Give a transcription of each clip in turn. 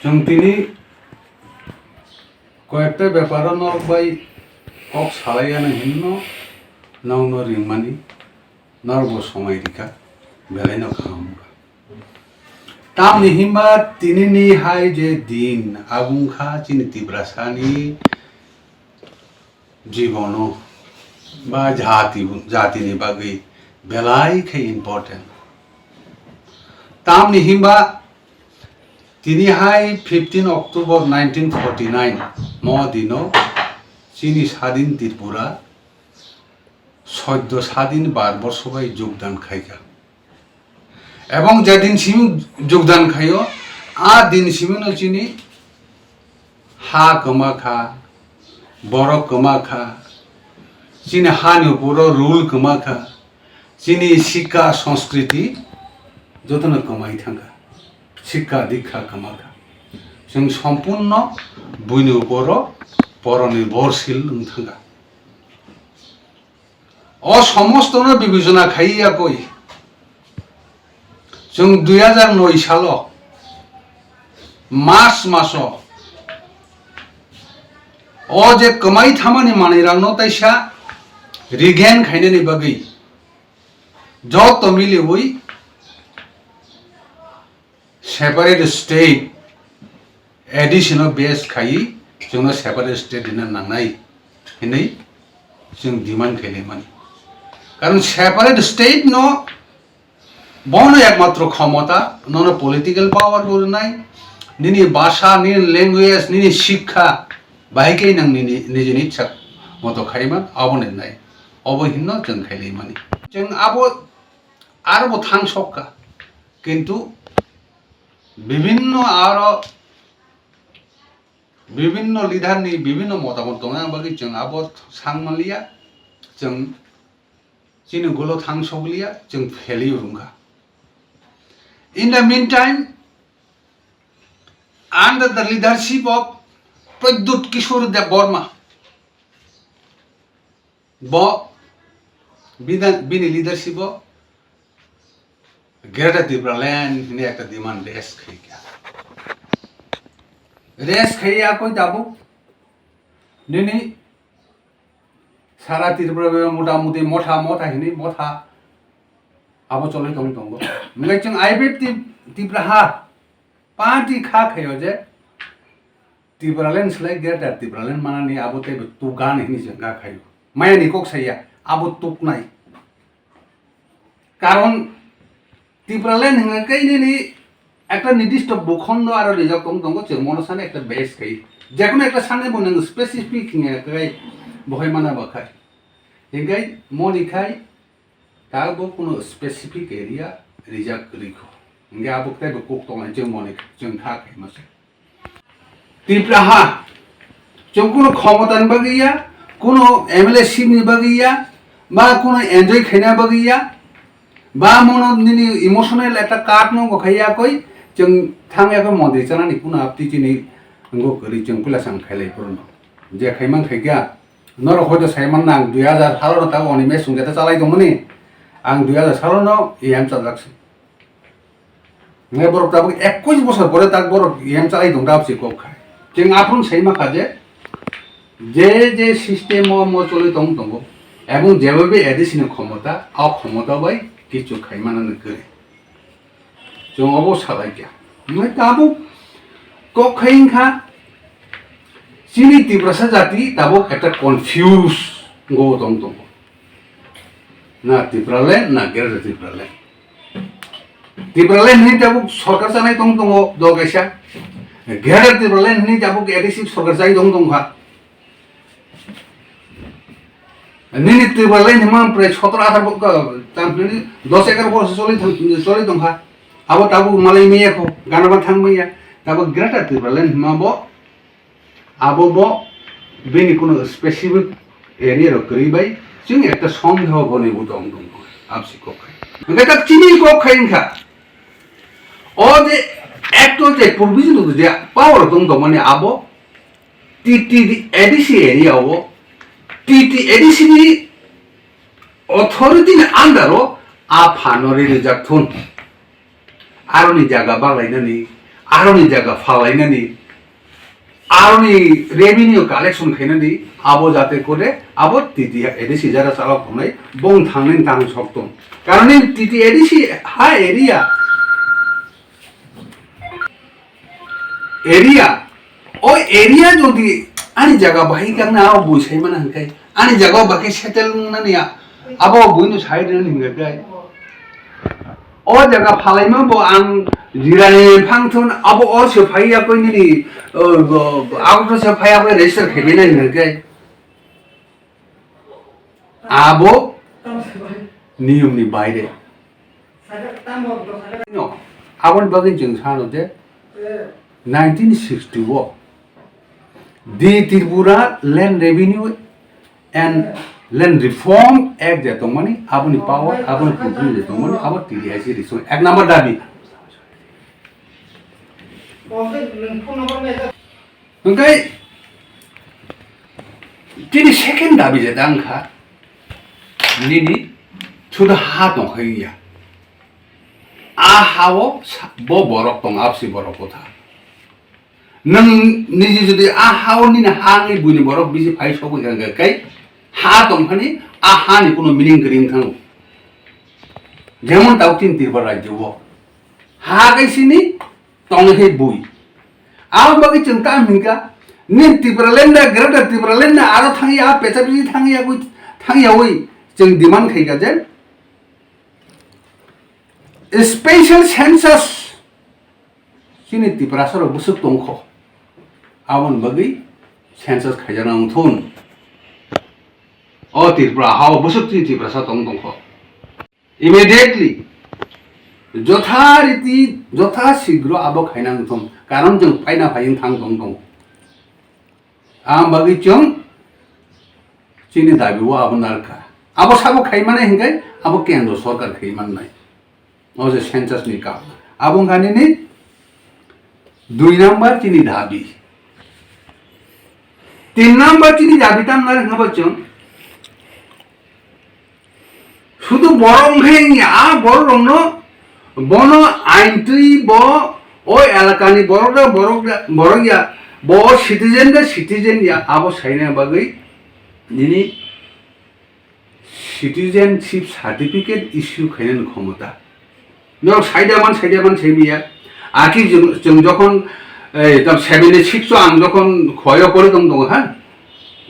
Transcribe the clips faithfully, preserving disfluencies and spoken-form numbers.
Chwng tini koyekta beparo norok bai kok salai ya hinno nokno ringmani norokbo somai rikha, belaino kaham wngkha. Tamni hinba tinini hai je din abungkha chini Tiprasani jibono ba jati, jatini bagwi belai khe important. Tamni hinba tini hai fifteen October nineteen forty nine mo dino chini sadin Tripura soddo sadin bar borsho bai jogdan khaikha. Ebong je din simi jogdan khaio, a din simi no chini ha kwma kha, borok kwma kha, chini hani uporo rule kwma kha, chini sikka sanskriti jotono kwmai thangkha, sikka dikha kwma kha. Chwng sompurno buini uporo poronirbhorshil wng thangkha. O somostono bibechona khai ya koi. Chwng dui hajar noi salo March maso o je kwmai thamani manwirokno taisa regain khainani bagwi joto miliwi separate state A D C no base khaiwi chwngno separate state rina nangnai hinwi chwng demand khainai mani. Karon separate state no bono ekmatro khomota, nono political power bo rwnai, nini bhasha, nini language, nini sikha, bahai khe nang nini, nijini ichha moto khaima, abo ni nai. Obo hinno chwng khailai mani. Chwng abo aro bo thang sok kha. Kintu bibhinno aro bibhinno leader ni bibhinno motamot tongna bagwi chwng abo sang manliya, chwng chini golo thang sokliya, chwng failure wngkha. In the meantime, under the leadership of Pradyut Kishore Debbarma, bo bina-, bini leadership o Greater Tipraland hwnwi ekta demand raise khaikha. Raise khaiya koi tabuk nini sara Tripura o motamuti motha motha hwnwi motha abo cholwi tong tongo. Hwnkhai chwng I P F T Tipraha party kha khaio je Tipraland slai Greater Tipraland manani abo teibo tukgan hwnwi chwng kha khaio. Mayani kok saiya abo tuknai. Karon Tipraland hwnka khe nini ekta nirdisto bukhondo aro rijak tong tongo chwng mono sani ekta base khai. Jekono ekta sani bo nang specific hwnka khe bohai mana ba khai. Hwnkhai moni khai ta bo kuno specific area rijak rikho. Hwnkhai abo teibo kok tongnai chwng moni chwng kha khai masa. Tipraha, chwng kuno khomotani bagwi ya, kuno M L A seat ni bagwi ya, ba kuno enjoy khaina bagwi ya, ba mono nini emotional ekta card no bo khai ya koi, chwng thang ya khe mondi chanani kuno apti chini ngo kwrwi chwng puila chwng khailai phuru no. Je khaimang khaikha, norok hoito saiman na ang dui hajar salo no tabuk oni mechung jeta chalai tongmani, ang dui hajar salo no E M chajak se. Hwnkhai borok tabuk ekwis bosor pore tak borok E M chalai tong tabuk se kok khai. Chwng aphuru sai ma kha je, je je system o mo cholwi tong tongo, ebong jeba bai A D C ni khomota, a khomota bai kichu khai mana ni kwrwi. Chwng obo salai kha. Hwnkhai tabuk kok khai wngkha, chini Tiprasa jati tabuk ekta confuse go tong tongo. Na Tipraland, na Greater Tipraland. Tipraland hwnwi tabuk sorkar chanai tong tongo dol kaisa. Greater Tipraland hwnwi tabuk A D C sorkar chai tong tongkha. Nini Tipraland hwnma prai sotoro atharo bo-, ka-, tam hwnwi dos ekar borok choli thang, choli tongkha. Abo tabuk malai maya kho, gana ba thang maya. Tabuk Greater Tipraland hwnma bo Abo bo bini kuno specific area rok kwrwi bai chwng ekta song hwnwi bo tong tong absi kok khai. Hwnkhe tak chini kok khai wngkha. O je ekto je provision je power tong tongmani abo T T D A D C area o T T A D C ni authority ni under o a phano rijak thun. Aroni jaga baglainani, aroni jaga phalainani, aroni revenue collection khainani, abo jate kore, abo T T A D C jara chalok tongnai, bong thangnai tang sok tong. Karon ni T T A D C ha area, area, o area jodi ani jaga bahai kang na, o bui sai mana hingkai, ani jaga o bahai settle nani, abo bui no sai rwna hingkai. O jaga phalaima bo ang jirani phang thun abo o se phai ya koi nini, o, o, abo to se phai ya koi register khebe nai hingke. Abo niyom ni baire. No, aboni bagwi chwng sano je nineteen sixty o The Tripura Land Revenue and Land Reform Act je tongmani, aboni power, aboni purpose je tongmani, abo T D I C resource ek number dabi. Hingke chini second dabi je tang kha, nini suda ha tong kha ya. A ha o sa-, bo borok tong, absi borok kotha. Nwng niji jodi a ha o nini ha wngwi buini borok bisi phai sogwi kha, hingke kai ha tongphani a ha ni kuno meaning kwrwi wng thango. Jemon tabuk chini Tripura rajyo o ha kai sini tongwi hai bui. Aboni bagwi chwng tamo hingka nini Tipraland da, Greater Tipraland da aro thangya, a pecha bisi thangya gwi, thangya wi chwng demand khaika je special census. Chini Tiprasa rok bwswk tongkho, aboni bagwi census khaijana wngthun. O Tripura ha o bwswk chini Tiprasa tong tongkho. Immediately, jotha riti, jotha sigro abo khaina wngthun. Karon chwng paina phai wng thang tong tongo. Ang bagwi chwng chini dabi o abo narwkha. Abo sabo khai mane hingke abo kendro sorkar khai mannai. O je census ni kam. Abo wngkha nini dui number chini dabi. Tin number chini dabi tam narwkha bo chwng. Sudu borok wngkhe wngya, a borok rokno bono ain twi bo o elakani borok da borok da borok ya, bo o citizen da citizen ya, abo saina bagwi nini citizenship certificate issue khainani khomota. Norok saida man, saida man sai biya. Aki chwng, chwng jokhon, eh, tam seventy six o ang jokhon khoyo pori tong tongo ha.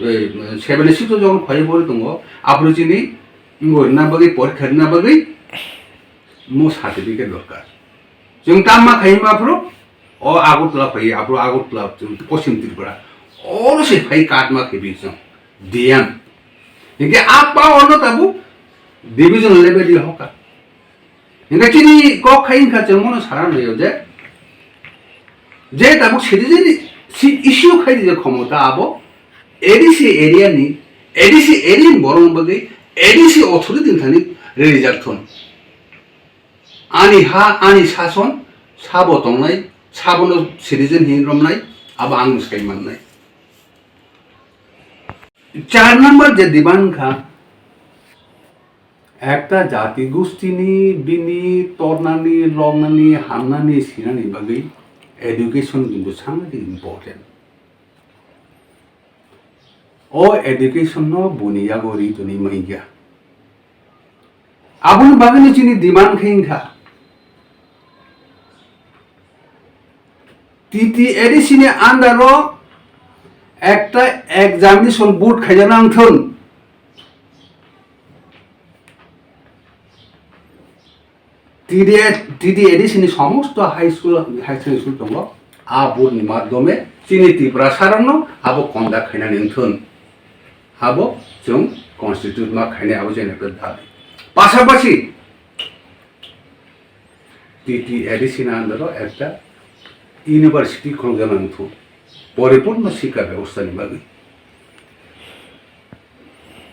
Eh, seventy six o jokhon khoyo pori tongo, aphuru chini wngwi rwna bagwi, porikha rwna bagwi mo certificate dorkar. Chwng tam ma khai ma aphuru, o Agartala phai, aphuru Agartala, chwng Poschim Tripura. Oro se phai card ma khebi chwng, D M. Hingke a power no tabuk division level ni hoka. Hingke chini kok khai wngkha chwng mono sana naio je, je tabuk citizen si issue khai di je khomota abo A D C area ni, A D C area ni borok bagwi A D C authority ni thani reject thun. Ani ha, ani sason, sabo tongnai, sabono citizen hin romnai, abo ang sai mannai. Char number je diban kha, ekta jati gustini bini tornani, longnani, hamnani, sinani bagwi education kintu sangati important. O education no buni yago ri toni maiya. Aboni bagwi no chini demand khe wngkha. T T A D C ni under o ekta examination board khaijak nang thun. T D A, T D A D C ni somosto high school, high secondary school tongo. A board ni madhyome chini Tiprasa rokno abo conduct khainani wngthun. Abo chwng constitute ma khainai, abo chini ekta dabi. Pasapasi T T A D C ni under o ekta university khulukjak nang thun. Poripurno sikha bebostha ni bagwi.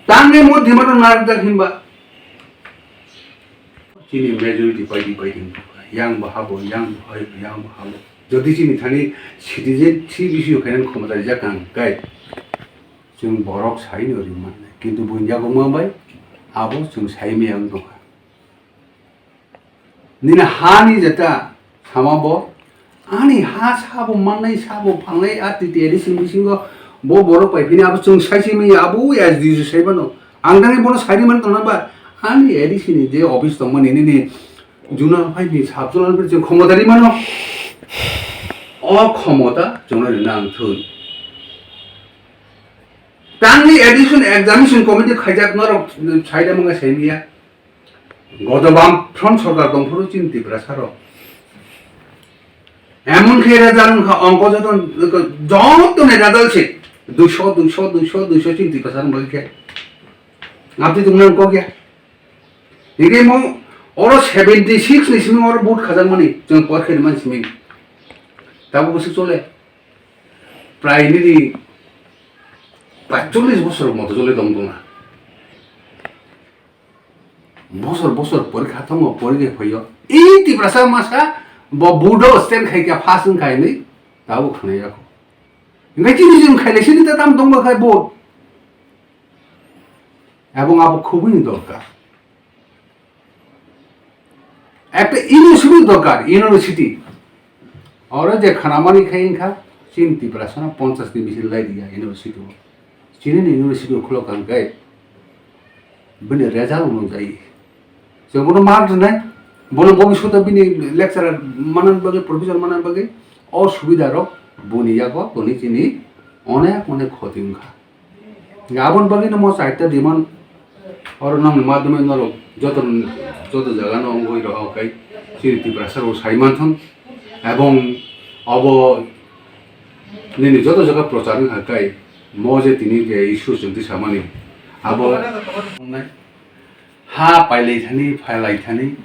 Tangwi mo demand narwkjak hinba chini majority party pai tong yang bo habo, yang bo hai, yang bo habo. Jodi chini thani citizenship issue khainani khomota rijak ang kai, chwng borok sai no ri mannai. Kintu buini yago ma bai abo chwng sai maya wng tongkha. Nini hani jeta sama bo Ani ha sabo mannai, sabo phalnai, a T T A D C bisingo bo borok pai phini abo chwng sai se manya, abo S D C sai mano. Ang thani bono sai mani tongna ba, ani A D C ni je office tongmani nini zonal phai ni sub zonal phai chwng khomota ri mano. O khomota chwngno rina ang thun. Tangni addition examination committee khaijak norok saida mwnga saimiya. Godo bam front sorkar tongphuru chini Tiprasa rok. Emon khe result wngkha ongko joto, joto ni result se duiso, duiso, duiso, duiso chini Tiprasa rok bagwi khe. Abdi tongna ongko kya? Hingke mo oro seventy six ni simi oro vote khajakmani chwng por khe man simi. Tabuk bwswk chole. Prai nini paitchollis bosor moto chole tong tongna. Bosor bosor porikha tongo, porikhe phaio. I Tiprasa masa bo budo stand khai kya pass wng khai ni tabuk khwnai yakho. Hingke chini jing khai le sini ta tam tong ba khai bo. Ebong abo khubui ni dorkar. Ekta university dorkar, university. Oro je khanamani khai wngkha, chini Tiprasa no ponchas ni bisi lai diya university o. Chini ni university o khulok kang kai. Bini result unung jai. Je bono mark rwnai, bono bobiswto bini lecturer manan bagwi, professor manan bagwi, o subida rok boni yago toni chini onek onek khoti wngkha. Aboni bagwi no mo chaita demand oro nang madhyame norok joto, joto jaga no wngwi rok kai chini Tiprasa rok sai manthon ebong obo nini joto jaga prochar wngkha kai mo je tini je issue chwng twi samani abo ha pailai thani phailai thani.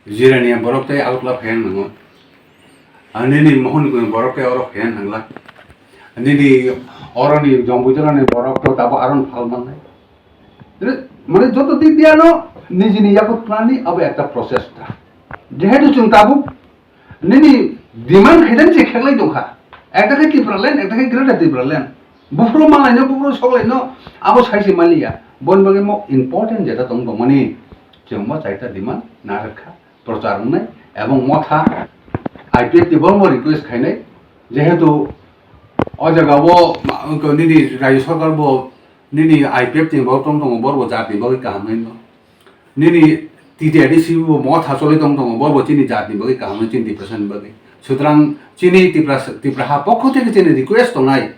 Jirania borok tei Agartala phaiya nango. Nini Mohonpur ni borok tei oro phaiya nangla. Nini oroni Jombuijala ni borok to tabo aron phal mannai. Re, mane joto dik diya no nijini yakut plani abo ekta process ta. Jehetu chwng tabuk nini demand khaidani se kheklai tongkha. Ekta khe Tipraland, ekta khe Greater Tipraland. Buphuru malaino, buphuru soklaino, abo saisi maliya. Boni bagwi mo important jeta tong tongmani, chwngbo chaita demand narwkha, prochar wngnai, ebong motha I P F ni borokno request khainai, jehetu o jagao ma-, nini Rajya Sarkar bo nini I P F ni borok tong tongo, borokbo jatni bagwi kaham nai no. Nini T T A D C bo motha choli tong tongo, borokbo chini jatni bagwi kaham nai, chini Tiprasani bagwi. Sutrang chini Tipras-, Tipra ha pokho theke chini request tongnai.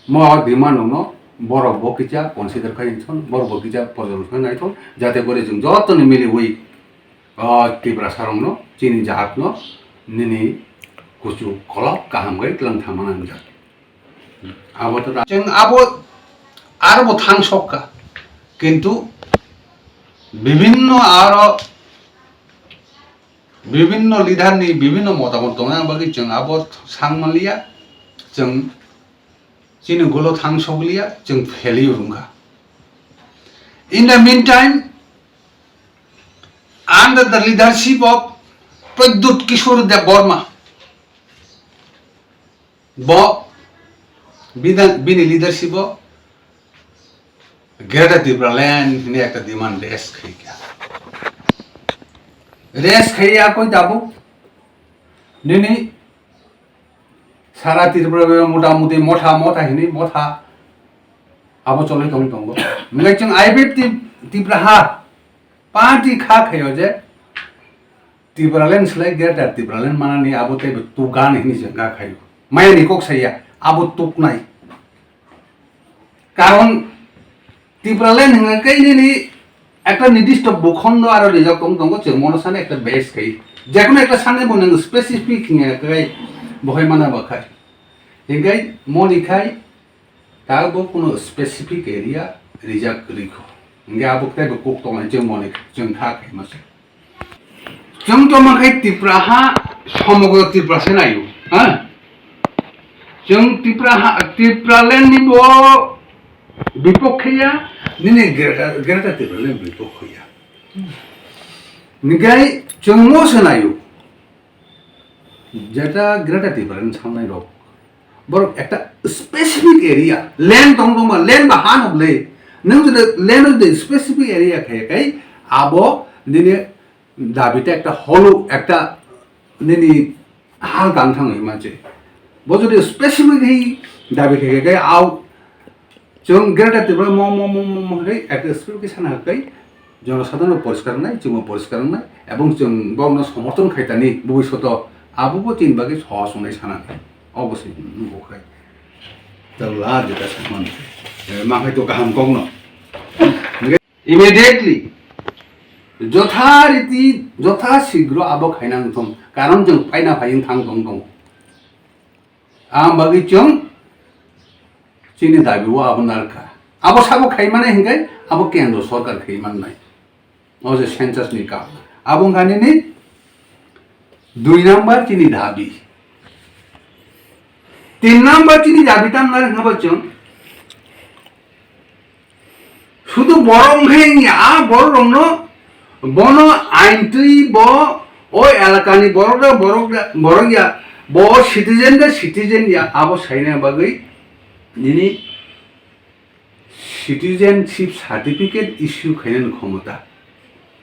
Mo demand rokno borok bo kisa consider khai thon, borok bo kisa porjol khai nai thon, jate kore chwng joto ni miliwi, o Tiprasa rokno chini jat no nini kuchu kolok kaham khai tlang thangma nangjak. Abo to da-, chwng abo aro bo thang sok kha, kintu bibhinno aro bibhinno leader ni bibhinno motamot tongna bagwi chwng abo sang manliya, chwng chini golo thang sokliya, chwng failure wngkha. In the meantime, under the leadership of Pradyut Kishore Debbarma, bo bina-, bini leadership o Greater Tipraland hwnwi ekta demand raise khai kha. Raise khai ya koi tabuk nini sara Tripura o mota moti motha motha hwnwi motha abo cholwi tong tongo. Hwnkhai chwng I P F T Tipra ha party kha khaio je Tipraland slai Greater Tipraland manani abo teibo tugan hwnwi se wngkha khaio. Mayani kok saya abo tuknai. Karon Tipraland hwnka khe nini ekta nirdisto bukhondo aro rijak tong tongo, chwng mono sani ekta base khai. Jekono ekta sani bo nang specific hwnka khe bohai mana ba khai. Hingkai moni khai ta bo kuno specific area rijak rikho. Hingke abo tei bo kok tongnai chwng moni chwng kha khai masa. Chwng tongma khai Tipra ha, somogro Tipra se naio, ha? Chwng Tipra ha, Tipraland ni bo bipokhe ya, nini Greater, Greater Tipraland bipokhe ya. Hingke chwng mo se naio, jeta Greater Tipraland sangnai rok. Borok ekta specific area, land tong tongma, land ba ha nok le. Nwng jodi land jodi specific area khe kai, abo nini dabi ta ekta hollow, ekta nini hal tang thang hima se. Bo jodi specific hi dabi khe khe au chwng Greater Tripura mo mo mo mo mo hai ek specific sana kai jono sadhano poriskar nai, chwngno poriskar nai, ebong chwng bokno somorthon khai tani bhobishoto abo bo chini bagwi sohos wngnai sana nai. Obosoi nugo khai. Tawla jeta sakman. Eh, ma khai to kaham kokno. Immediately, jotha riti, jotha sigro abo khaina wngthong, karon chwng phaina phai wng thang tong tongo. Ang bagwi chwng chini dabi o abo narkha. Abo sabo khai mane hinkai abo kendro sorkar khai mannai. O je census ni kam. Abo wngkha nini dui number chini dabi. Tin number chini dabi tam nai hwnba chwng Sudu borok wngkhe wngya, a borok rokno bono ain twi bo o elaka ni borok da borok da borok ya, bo citizen da citizen ya, abo saina bagwi nini citizenship certificate issue khainani khomota.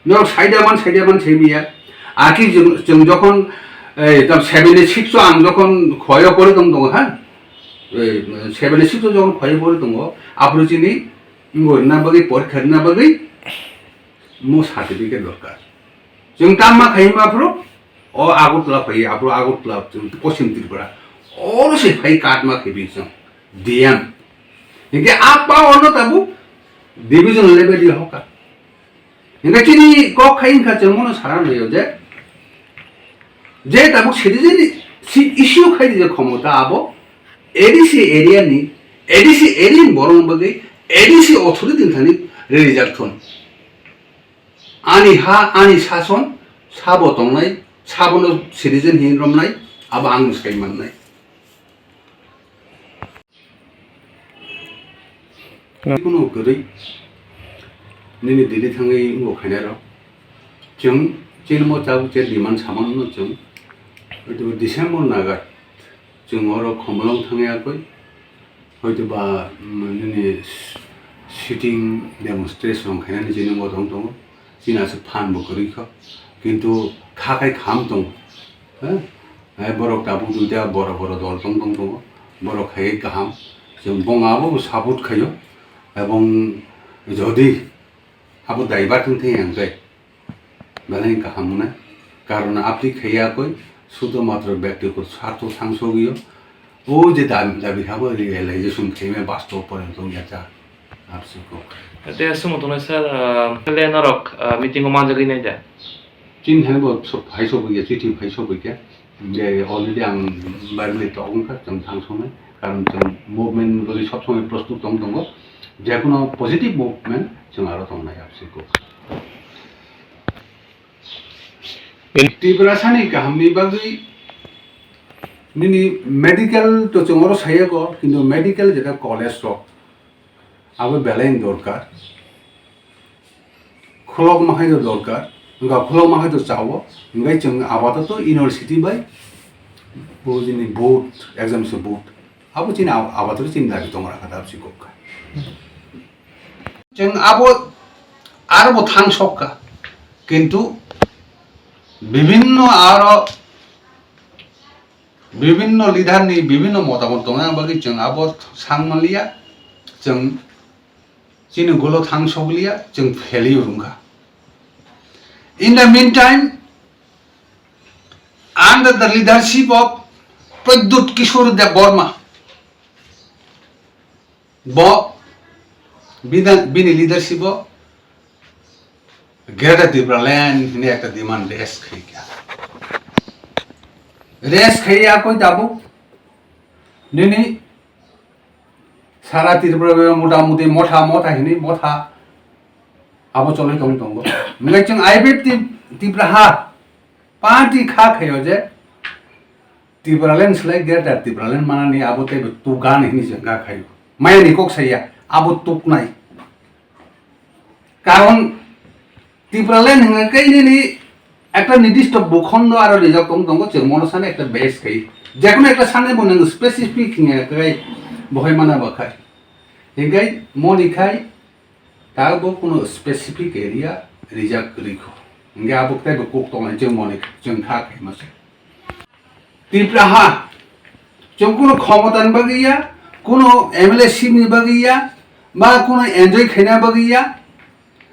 Norok saida man, saida man, sai miya. Aki chwng, chwng jokhon, eh, tam seventy six o ang jokhon khoyo pori tong tongo, ha? Eh, seventy six o jokhon khoyo pori tongo, aphuru chini wngwi rwna bagwi, porikha rwna bagwi mo certificate dorkar. Chwng tamma khai ma aphuru, o Agartala phai, aphuru Agartala, chwng Poschim Tripura. Oro se phai katma khebi chwng, D M. Hinkhe a power no tabuk division level ya hoka. Hingke chini kok khai wngkha chwng bono sana naiyo je, je tabuk citizenship issue khai di je khomota abo A D C area ni, A D C area ni borok ni bagwi A D C authority ni thani reject thon. Ani ha, ani sason, sabo tongnai, sabono citizen hin romnai, abo ang sai mannai. Kuno kwrwi nini Delhi thangwi wngbo khainai rok. Chwng chini mo tabuk che demand samano chwng. Hwito December nagar chwng oro Khumulwng thangwi yakwi. Hwito ba, mm, nini sitting demonstration khainani chini mo tong tongo. Chini aswk phan bo kwrwi kho. Kintu kha khai kham tongo. Ha? Hai borok tabuk duita boro boro dol tong tong tongo. Borok hai kaham. Chwng bong abo bo support khaio. Ebong jodi abo daibar tong thai ang kai. Belai kaham wngnai. Karon apni khaiya koi sudo matro byaktigot sartho thang sogio. O je dam-, dabi habo realization khaimai bastob porjonto wngya cha. Apsi kok. Te sumo tongnai sir, ah, le norok, ah, meeting o manjagwi nai da? Chini thani bo sok-, phai sogwi ya, chithi phai sogwi khe. Je already ang environment tok wngkha, chwng thang songnai. Karon chwng movement bagwi sob somoi prostut tong tongo. Jekuno positive movement chwng aro tongnai apsi kok. Tiprasani kahamni bagwi nini medical to chwng oro saya ko, kintu medical jeta college rok abo belai ni dorkar. Khulok ma hai to dorkar, wngkha khulok ma hai to chawo, wngkha chwng abato to university bai bo jini board, exam se board. Abo chini ab-, abator chini dabi tong rakha da, absi kok kha. Chwng abo aro bo thang sok kha. Kintu bibhinno aro bibhinno leader ni bibhinno motamot tongna bagwi chwng abo sang manliya. Chwng chini golo thang sokliya, chwng failure wngkha. In the meantime, under the leadership of Pradyut Kishore Debbarma, bo bina-, bini leadership o Greater Tipraland hwnwi ekta demand raise khai kha. Raise khai ya koi tabuk nini Sara Tripura o motamuti motha, motha hinwi motha abo cholwi tong tongo. Hwnkhai chwng I P F T Tipra ha party kha khaio je Tipraland slai Greater Tipraland manani abo teibo tukgan hinwi chwng kha khaio. Mayani kok saya abo tuknai. Karon Tipraland hwnga khe nini ekta nirdisto bukhondo aro rijak tong tongo, chwng mono sani ekta base khai. Jekono ekta sani bo nang specific hwnga khe bohai mana ba khai. Hingai moni khai ta bo kuno specific area rijak rikho. Hingai abo khe bo kok tongo chwng moni chwng kha khai masa. Tripura ha, chwng kuno khomota ni bagwi ya, kuno M L A seat ni bagwi ya, ba kuno enjoy khaina bagwi ya,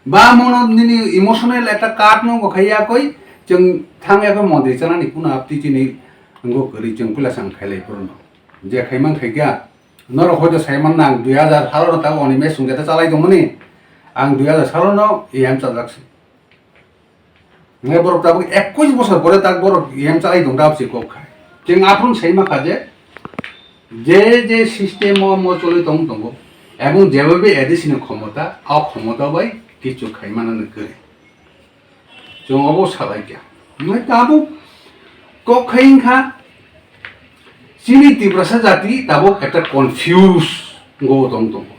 ba mono nini emotional ekta card no bo khai ya koi, chwng thang ya koi montri chanani kuno apti chini ngo kwrwi chwng puila sang khailai phuru no. Je khai man khai kya, norok hoito sai man na ang dui hajar salo no ta oni me sung jeta chalai tongmani, ang dui hajar salo no E M chajak se. Ngai borok tabuk ekwis bosor pore tak borok yem chalai tong dap se kok khai. Chwng aphuru sai ma kha je, je je system o mo choli tong tongo, ebong jeba be A D C ni khomota, a khomota bai kichu khai mana ni kwrwi. Chwng obo salai kya. Ngai tabuk kok khai wngkha, chini Tiprasa jati tabuk ekta confuse go tong tongo.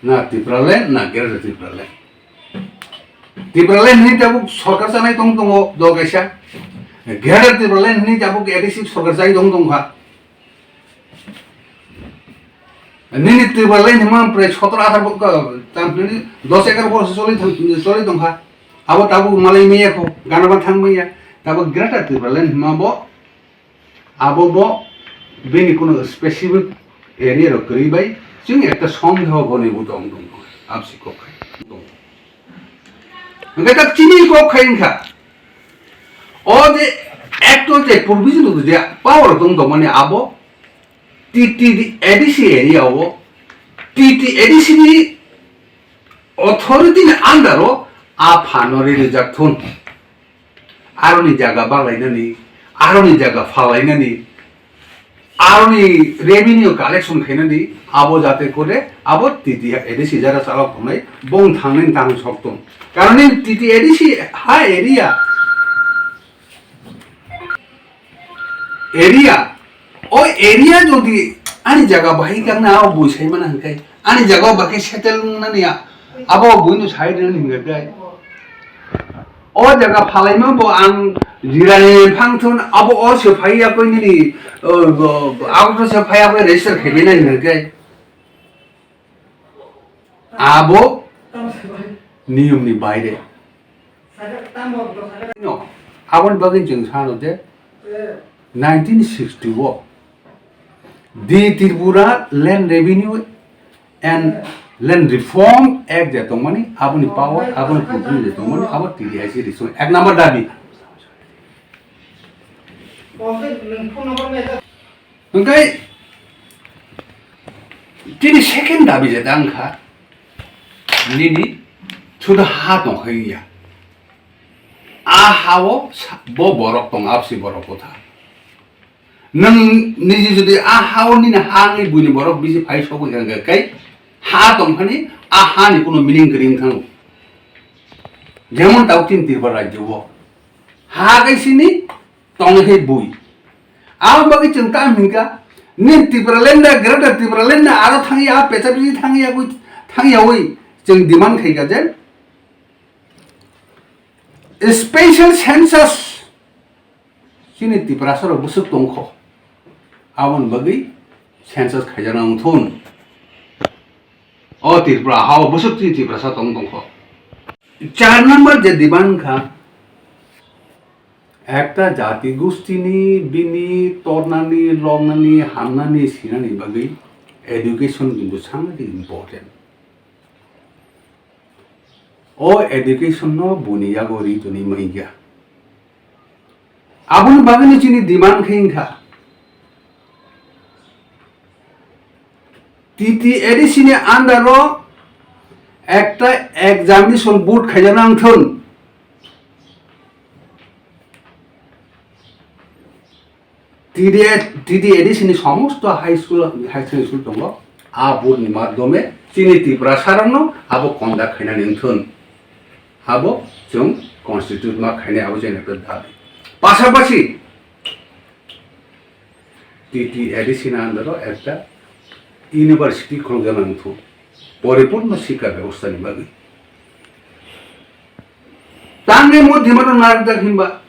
Na Tipraland, na Greater Tipraland. Tipraland hinwi tabuk sorkar chanai tong tongo dol kaisa. Greater Tipraland hinwi tabuk A D C sorkar chai tong tongkha. Nini Tipraland hima prai sotoro atharo bo ka, tam hini dos ekar bor choli thang, choli tongkha. Abo tabuk malai maya kho, gana ba thang maya. Tabuk Greater Tipraland hima bo Abo bo bini kuno specific area rok kwrwi bai chwng ekta song hwnwi bo tong tong absi kok khai tong. Hwnkhe tak chini kok khai wngkha. O je actor je provision je power tong tongmani abo T T D A D C area o T T A D C ni authority ni under o a phano rijak thun. Aroni jaga balainani, aroni jaga phalainani, aroni revenue collection khainani, abo jate kore, abo T T A D C jara chalok tongnai, bong thangnai tang sok tong. Karon ni T T A D C ha area, area, o area jodi ani jaga bahai kang na, abo bui sai mana hwnkhe, ani jaga o bahai settle nani, abo bui no sai rwna hwnkhe kai. O jaga phalaima bo ang jirani phang thun abo o se phai ya koi nini, o, o, abo to se phai ya koi register khe bina ni kai. Abo niyom ni baire. No, aboni bagwi chwng sano je nineteen sixty o The Tripura Land Revenue and Land Reform Act je tongmani, aboni power, aboni provision je tongmani, abo T D I C resource ek number dabi. Hwnkhe tini second dabi je tang kha, nini suda ha tong kha ya. A ha o sa-, bo borok tong, absi borok kotha. Nwng niji jodi a ha o nini ha wngwi buini borok bisi phai sogwi kha, hwnkhe kai ha tongphani a ha ni kuno meaning kwrwi wngkha. Jemon tabuk chini Tripura rajyo o ha kai sini tong he bui. Aboni bagwi chwng tamo hinkha, nini Tipraland da, Greater Tipraland da aro thangya, pecha bisi thangya gwi, thangya wi chwng demand khaikha je special census chini Tiprasa rok bwswk tongkho, aboni bagwi census khaijakna wngthun. O Tripura ha o bwswk chini Tiprasa tong tongkho. Char number je demand kha, ekta jati gustini bini tornani, lognani, hamnani, sinani bagwi education kintu sangati important. O education no buni yago ri toni maiya. Aboni bagwino chini demand khe wngkha, T T A D C ni under o ekta examination board khaijak nang thun. T D A, T T A D C ni somosto high school, high secondary school tongo. A board ni madhyome chini Tiprasa rokno abo conduct khainani wngthun. Abo chwng constitute ma khainai, abo chini ekta dabi. Pasapasi T T A D C ni under o ekta university khulukjak nang thung. Poripurno sikha bebostha ni bagwi. Tangwi mo dimano narwkjak hinba,